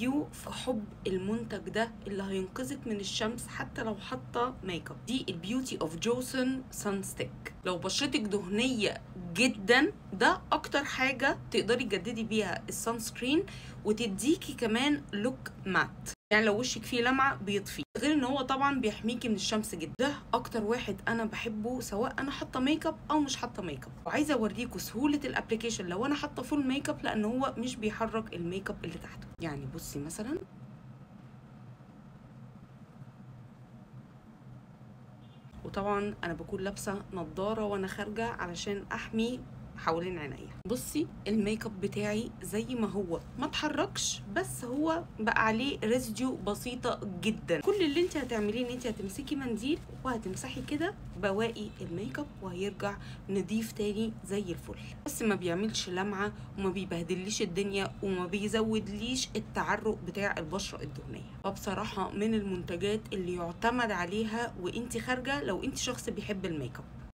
review في حب المنتج ده اللي هينقذك من الشمس حتى لو حاطه ميك اب. دي ال Beauty of Joseon sun stick. لو بشرتك دهنية جدا ده اكتر حاجة تقدري تجددي بيها ال sunscreen، وتديكي كمان look matte، يعني لو وشك فيه لمعة بيطفي، غير ان هو طبعا بيحميكي من الشمس جدا. ده اكتر واحد انا بحبه سواء انا حاطه ميك اب او مش حاطه ميك اب. وعايزه اوريكم سهولة ال application لو انا حاطه full makeup، لان هو مش بيحرك الميك اب اللي تحته. يعني بصي مثلا وطبعا انا بكون لابسه نظاره وانا خارجه علشان احمي حوالين عينيا. بصي الميك اب بتاعي زي ما هو ما اتحركش، بس هو بقى عليه residue بسيطة جدا. كل اللي انت هتعمليه ان انت هتمسكي منديل وهتمسحي كده بواقي الميك اب وهيرجع نضيف تاني زي الفل. بس ما بيعملش لمعة وما بيبهدليش الدنيا وما بيزودليش التعرق بتاع البشرة الدهنية. فبصراحة من المنتجات اللي يعتمد عليها وانت خارجه لو انت شخص بيحب الميك اب.